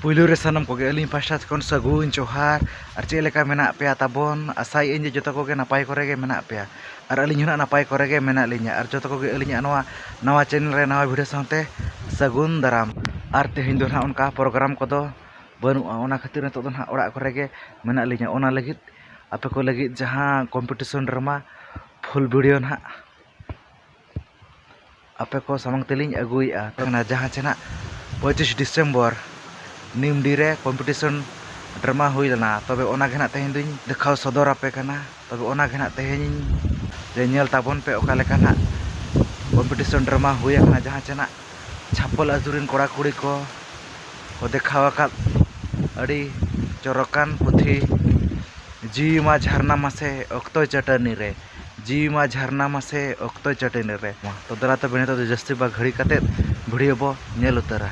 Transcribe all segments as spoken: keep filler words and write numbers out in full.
ᱯᱩᱭᱞᱩ ᱨᱮ ᱥᱟᱱᱟᱢ ᱠᱚᱜᱮ ᱟᱹᱞᱤᱧ ᱯᱟᱦᱴᱟ ᱠᱷᱚᱱ ᱥᱟᱹᱜᱩᱱ ᱡᱚᱦᱟᱨ᱾ ᱟᱨ ᱪᱮᱫ ᱞᱮᱠᱟ ᱢᱮᱱᱟᱜ ᱯᱮᱭᱟ ᱛᱟᱵᱚᱱ? ᱟᱥᱟᱭᱮᱫ ᱟᱹᱧ ᱡᱮ ᱡᱚᱛᱚ ᱠᱚᱜᱮ ᱱᱟᱯᱟᱭ ᱠᱚᱨᱮ ᱜᱮ ᱢᱮᱱᱟᱜ ᱯᱮᱭᱟ᱾ ᱟᱨ ᱟᱹᱞᱤᱧ ᱦᱚᱸ ᱱᱟᱜ ᱱᱟᱯᱟᱭ ᱠᱚᱨᱮ ᱜᱮ ᱢᱮᱱᱟᱜ ᱞᱤᱧᱟ᱾ ᱟᱨ ᱡᱚᱛᱚ ᱠᱚᱜᱮ ᱟᱹᱞᱤᱧᱟᱜ ᱱᱚᱣᱟ ᱱᱟᱣᱟ ᱪᱮᱱᱮᱞ ᱨᱮ ᱱᱟᱣᱟ ᱵᱷᱤᱰᱤᱭᱳ ᱥᱟᱶᱛᱮ ᱥᱟᱹᱜᱩᱱ ᱫᱟᱨᱟᱢ᱾ ᱟᱨ ᱛᱮᱦᱮᱧ ᱫᱚ ᱱᱟᱜ ᱚᱱᱠᱟ ᱯᱨᱳᱜᱨᱟᱢ ᱠᱚᱫᱚ ᱵᱟᱹᱱᱩᱜᱼᱟ, ᱚᱱᱟ ᱠᱷᱟᱹᱛᱤᱨ ᱱᱤᱛᱚᱜ ᱫᱚ ᱱᱟᱜ ᱚᱲᱟᱜ ᱠᱚᱨᱮ ᱜᱮ ᱢᱮᱱᱟᱜ ᱞᱤᱧᱟ᱾ ᱚᱱᱟ ᱞᱟᱹᱜᱤᱫ ᱟᱯᱮ ᱠᱚ ᱞᱟᱹᱜᱤᱫ ᱡᱟᱦᱟᱸ ᱠᱚᱢᱯᱤᱴᱤᱥᱚᱱ ᱰᱨᱟᱢᱟ ᱯᱷᱩᱞ ᱵᱷᱤᱰᱤᱭᱳ ᱱᱟᱜ ᱟᱯᱮ ᱠᱚ ᱥᱟᱢᱟᱝ ᱛᱮᱞᱤᱧ ᱟᱹᱜᱩᱭᱮᱫᱼᱟ᱾ ᱛᱚ, ᱚᱱᱟ ᱡᱟᱦᱟᱸ ᱪᱮ ᱱᱟᱜ ᱯᱚᱸᱪᱤᱥ ᱰᱤᱥᱮᱢᱵᱚᱨ ᱱᱤᱢᱰᱤ ᱨᱮ ᱠᱚᱢᱯᱤᱴᱤᱥᱚᱱ ᱰᱨᱟᱢᱟ ᱦᱩᱭ ᱞᱮᱱᱟ, ᱛᱚᱵᱮ ᱚᱱᱟ ᱜᱮ ᱱᱟᱜ ᱛᱮᱦᱮᱧ ᱫᱚᱧ ᱫᱮᱠᱷᱟᱣ ᱥᱚᱫᱚᱨ ᱟᱯᱮ ᱠᱟᱱᱟ᱾ ᱛᱚᱵᱮ ᱚᱱᱟ ᱜᱮ ᱱᱟᱜ ᱛᱮᱦᱮᱧ ᱨᱮ ᱧᱮᱞ ᱛᱟᱵᱚᱱ ᱯᱮ, ᱚᱠᱟ ᱞᱮᱠᱟ ᱱᱟᱜ ᱠᱚᱢᱯᱤᱴᱤᱥᱚᱱ ᱰᱨᱟᱢᱟ ᱦᱩᱭ ᱟᱠᱟᱱᱟ, ᱡᱟᱦᱟᱸ ᱪᱮ ᱱᱟᱜ ᱪᱷᱟᱯᱚᱞ ᱟᱹᱛᱩ ᱨᱮᱱ ᱠᱚᱲᱟ ᱠᱩᱲᱤ ᱠᱚ ᱠᱚ ᱫᱮᱠᱷᱟᱣ ᱟᱠᱟᱫ ᱟᱹᱰᱤ ᱪᱚᱨᱚᱠᱟᱱ ᱯᱩᱛᱷᱤ ᱡᱤᱣᱤ ᱢᱟ ᱡᱷᱟᱨᱱᱟ ᱢᱟᱥᱮ ᱚᱠᱛᱚ ᱪᱟᱹᱴᱟᱹᱱᱤ ᱨᱮ, ᱡᱤᱣᱤ ᱢᱟ ᱡᱷᱟᱨᱱᱟ ᱢᱟᱥᱮ ᱚᱠᱛᱚ ᱪᱟᱹᱴᱟᱹᱱᱤ ᱨᱮ᱾ ᱢᱟ, ᱛᱚ ᱫᱮᱞᱟ ᱛᱚᱵᱮ ᱱᱤᱛᱚᱜ ᱫᱚ ᱡᱟᱹᱥᱛᱤ ᱵᱟᱝ ᱜᱷᱟᱹᱲᱤ ᱠᱟᱛᱮᱫ ᱵᱷᱤᱰᱤᱭᱳ ᱵᱚ ᱧᱮᱞ ᱩᱛᱟᱹᱨᱟ᱾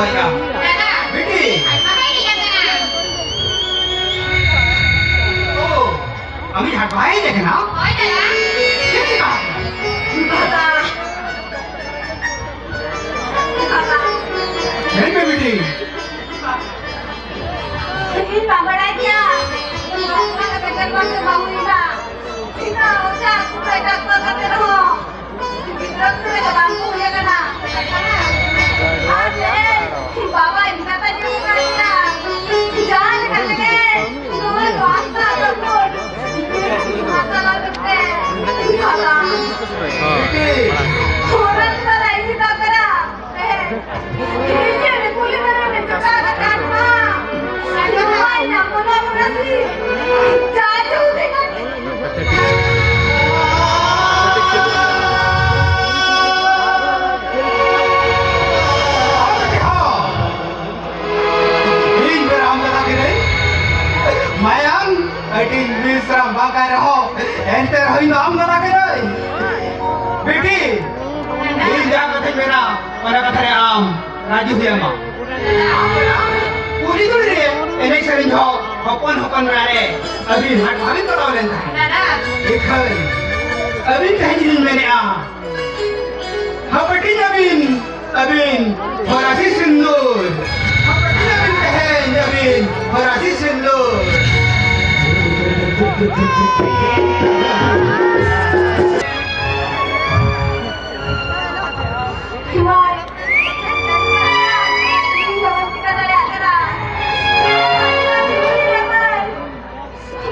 ᱫᱟᱫᱟ, ᱵᱤᱴᱤ᱾ ᱟᱡ ᱢᱟ ᱵᱟᱭ ᱦᱮᱡ ᱟᱠᱟᱱᱟ᱾ ᱳ, ᱟᱢᱤᱡ ᱦᱟᱴ ᱵᱟᱭ ᱦᱮᱡ ᱟᱠᱟᱱᱟ? ᱦᱳᱭ ᱫᱟᱫᱟ᱾ ᱪᱮᱫ ᱪᱤᱠᱟ ᱟᱠᱟᱱᱟ? ᱫᱟᱫᱟ᱾ ᱫᱟᱫᱟ᱾ ᱞᱟᱹᱭ ᱢᱮ ᱵᱤᱴᱤ᱾ ᱤᱧ ᱵᱟᱢ ᱵᱟᱲᱟᱭ ᱜᱮᱭᱟ᱾ ᱤᱧ ᱵᱟᱢ ᱵᱟᱲᱟᱭ ᱜᱮᱭᱟ᱾ ᱤᱧ ᱵᱟᱢ ᱵᱟᱲᱟᱭ ᱜᱮᱭᱟ᱾ ᱜᱤᱫᱽᱨᱟᱹ ᱯᱤᱫᱽᱨᱟᱹ ᱫᱚ ᱵᱟᱝ ᱠᱚ ᱦᱩᱭ ᱟᱠᱟᱱᱟ᱾ ᱟᱨ ᱞᱮ, ᱵᱟᱵᱟ ᱤᱧ ᱠᱟᱛᱷᱟ ᱧᱮᱞ ᱠᱟᱜ ᱠᱟᱱᱟ᱾ ᱡᱟᱦᱟᱸ ᱞᱮᱠᱟ ᱛᱮᱜᱮ ᱱᱚᱣᱟ ᱱᱚᱣᱟ ᱥᱟᱞᱟ ᱫᱚ ᱱᱚᱣᱟ ᱥᱟᱞᱟ ᱫᱚ ᱯᱮ ᱵᱟᱵᱟ᱾ ᱦᱚᱲ ᱨᱮᱱ ᱵᱟᱞᱟ ᱤᱧ ᱫᱚ ᱠᱟᱱᱟ᱾ ᱤᱧ ᱫᱚ ᱨᱟᱢ ᱫᱟᱫᱟ ᱠᱟᱹᱱᱟᱹᱧ᱾ ᱢᱟᱭᱟᱝ, ᱟᱹᱰᱤ ᱢᱤᱥᱨᱟ ᱵᱟᱝ ᱠᱟᱱ ᱨᱮᱦᱚᱸ, ᱮᱱᱛᱮ ᱨᱮᱦᱚᱸ ᱤᱧ ᱫᱚ ᱟᱢ ᱫᱟᱫᱟ ᱠᱟᱹᱱᱟᱹᱧ᱾ ᱵᱤᱴᱤ, ᱤᱧ ᱡᱟᱦᱟᱸ ᱠᱟᱛᱷᱟᱧ ᱢᱮᱱᱟ, ᱚᱱᱟ ᱠᱟᱛᱷᱟ ᱨᱮ ᱟᱢ ᱨᱟᱡᱤ ᱦᱩᱭ ᱟᱢᱟ᱾ ᱠᱩᱲᱤ ᱠᱩᱲᱤ ᱨᱮ ᱮᱱᱮᱡ ᱥᱮᱨᱮᱧ ᱡᱚᱦᱚᱜ ᱦᱚᱯᱚᱱ ᱦᱚᱯᱚᱱ ᱵᱮᱲᱟ ᱨᱮ ᱟᱹᱵᱤᱱ ᱦᱟᱴ ᱵᱷᱟᱵᱤᱱ ᱛᱚᱲᱟᱣ ᱞᱮᱱ ᱛᱟᱦᱮᱸᱫ᱾ ᱤᱠᱷᱟᱹᱱ ᱟᱹᱵᱤᱱ ᱛᱮᱦᱮᱧ ᱞᱤᱧ ᱢᱮᱱᱮᱫᱼᱟ, ᱦᱟᱯᱟᱴᱤᱧ ᱟᱹᱵᱤᱱ, ᱟᱹᱵᱤᱱ ᱦᱚᱨᱟᱥᱤ ᱥᱤᱸᱫᱩᱨ᱾ ᱦᱟᱯᱟᱴᱤᱧ ᱟᱹᱵᱤᱱ ᱛᱮᱦᱮᱧ, ᱟᱹᱵᱤᱱ ᱦᱚᱨᱟᱥᱤ ᱥᱤᱸᱫᱩᱨ᱾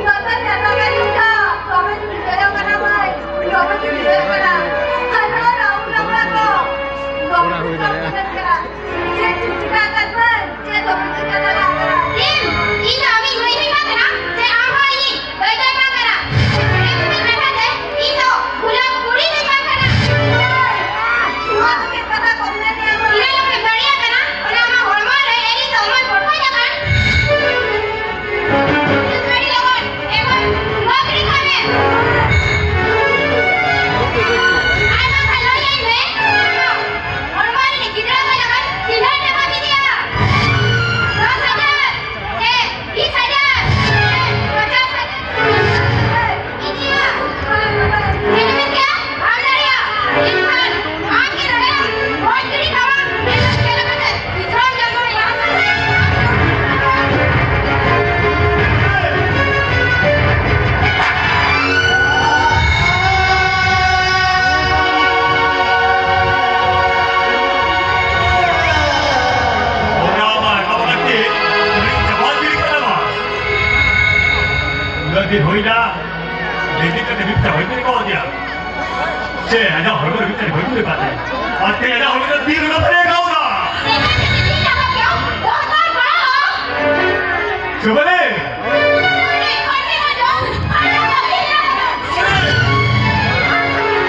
ᱵᱟᱯᱮ ᱪᱟᱞᱟᱣ ᱞᱮᱱ ᱠᱷᱟᱱ ᱫᱚᱢᱮ ᱪᱩᱞᱦᱟᱹ ᱠᱟᱱᱟ ᱢᱟᱹᱭ, ᱫᱚᱢᱮ ᱪᱩᱞᱦᱟᱹ ᱠᱟᱱᱟ᱾ ᱟᱨ ᱱᱚᱣᱟ ᱨᱟᱦᱩᱞ ᱦᱟᱢᱲᱟ ᱠᱚ ᱫᱚᱢᱮ ᱪᱩᱞᱦᱟᱹ ᱠᱟᱱᱟ᱾ ᱪᱮᱫ ᱪᱤᱠᱟᱹ ᱟᱠᱟᱫ ᱢᱟᱹᱭ? ᱪᱮᱫ ᱫᱚᱢᱮ ᱪᱤᱠᱟᱹ ᱫᱟᱲᱮᱭᱟᱜ ᱠᱟᱱᱟ? ᱤᱧ, ᱤᱧ ᱫᱚ ᱟᱢᱤᱡ ᱢᱟᱹᱭ ᱦᱚᱸᱧ ᱵᱟᱝ ᱠᱟᱱᱟ, ᱥᱮ ᱟᱢ ᱦᱚᱸ ᱤᱧᱤᱡ ᱫᱟᱹᱭ ᱫᱚᱭ ᱵᱟᱝ ᱠᱟᱱᱟ᱾ ᱦᱩᱭᱱᱟ, ᱞᱟᱹᱜᱤᱫ ᱠᱟᱛᱮ ᱢᱤᱫᱴᱟᱝ ᱦᱩᱭ ᱠᱚ ᱤᱫᱤᱭᱟ᱾ ᱥᱮ ᱟᱡᱟᱜ ᱦᱚᱲᱢᱚ ᱨᱮ ᱢᱤᱫᱴᱟᱝ ᱦᱩᱭ ᱠᱟᱛᱮ ᱟᱨ ᱛᱮ ᱟᱡᱟᱜ ᱦᱚᱲᱢᱚ ᱨᱮ ᱛᱤ ᱨᱮ ᱵᱟᱯᱞᱟ ᱠᱟᱣᱫᱟ᱾ ᱥᱩᱵᱟᱞᱮ!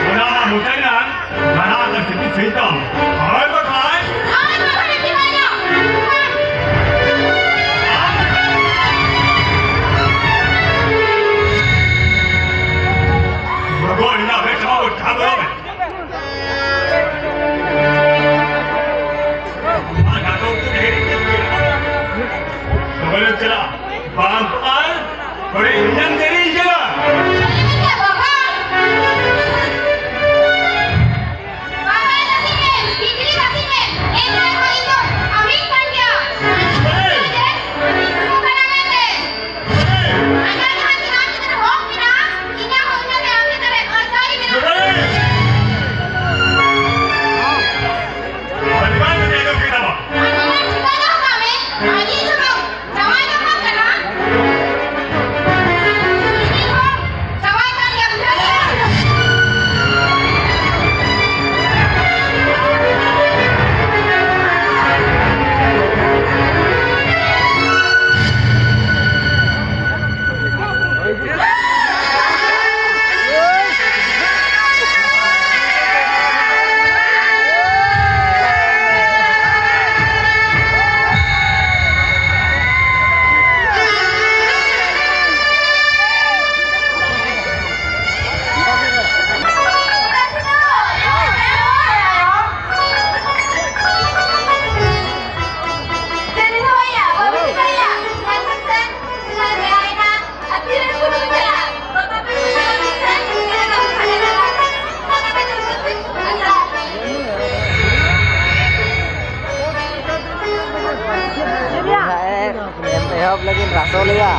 ᱚᱱᱟ ᱢᱩᱴᱟᱹᱱᱟ ᱢᱟᱨᱟᱝ ᱟᱨ ᱥᱤᱯᱤ ᱥᱮᱭᱛᱟᱢ᱾ ᱦᱳᱭ ᱵᱟᱠᱷᱟᱱ᱾ ᱦᱳᱭ ᱵᱟᱠᱷᱟᱱ ᱤᱫᱤ ᱵᱟᱭ ᱧᱟᱢ᱾ ᱵᱟᱵᱟ, ᱤᱧᱟᱹᱜ ᱵᱮᱴᱟ ᱵᱟᱵᱟ, ᱴᱷᱟᱵ ᱵᱟᱵᱟ᱾ ᱚᱱᱟ ᱱᱟᱴᱚᱠ ᱫᱚ ᱰᱷᱮᱨ ᱜᱮ ᱜᱮᱭᱟ᱾ ᱵᱟᱵᱟ ᱞᱮ ᱪᱟᱞᱟᱜ᱾ ᱵᱟᱝ ᱟᱨ ᱚᱸᱰᱮ ᱤᱧᱟᱹᱝ ᱫᱮᱨᱤ ᱠᱟᱱᱟ᱾ ᱪᱮᱫ ᱞᱮᱠᱟ ᱵᱟᱵᱟ? ᱵᱟᱵᱟ, ᱞᱟᱹᱠᱛᱤ ᱢᱮ, ᱵᱤᱡᱽᱞᱤ ᱞᱟᱹᱠᱛᱤ ᱢᱮ᱾ ᱮᱱ ᱨᱮᱦᱚᱸ ᱤᱧ ᱫᱚ ᱟᱢᱤᱧ ᱠᱟᱱ ᱜᱮᱭᱟ᱾ ᱦᱮᱸ᱾ ᱤᱧ ᱫᱚ ᱠᱟᱱᱟ ᱢᱮᱱᱛᱮ᱾ ᱦᱮᱸ᱾ ᱟᱡᱟᱜ ᱡᱟᱦᱟᱸ ᱛᱤᱱᱟᱹᱜ ᱟᱢ ᱪᱮᱛᱟᱱ ᱨᱮ ᱦᱚᱠ ᱢᱮᱱᱟᱜᱼᱟ, ᱤᱧᱟᱹᱜ ᱦᱚᱸ ᱚᱱᱠᱟ ᱜᱮ ᱟᱢ ᱪᱮᱛᱟᱱ ᱨᱮ ᱚᱫᱷᱤᱠᱟᱨ ᱢᱮᱱᱟᱜᱼᱟ᱾ ᱦᱮᱸ᱾ ᱟᱹᱰᱤ ᱵᱟᱝ ᱠᱟᱛᱮ ᱟᱸᱡᱚᱢ ᱠᱮᱫ ᱛᱟᱢᱟ᱾ ᱟᱢ ᱤᱧᱟᱹᱜ ᱴᱷᱤᱠᱟᱹ ᱫᱚᱦᱚ ᱠᱟᱜ ᱢᱮ, ᱟᱡᱤᱡ ᱥᱩᱢᱩᱝ ᱡᱟᱶᱟᱭ ᱫᱚ ᱵᱟᱝ ᱠᱟᱱᱟ᱾ ᱩᱱᱤ ᱦᱚᱸ ᱡᱟᱶᱟᱭ ᱠᱟᱱ ᱜᱮᱭᱟ, ᱵᱩᱡᱷᱟᱹᱣ ᱠᱮᱫᱟ? ᱮᱦᱚᱵ ᱞᱟᱹᱜᱤᱫ ᱨᱟᱥᱚᱞᱤᱭᱟ᱾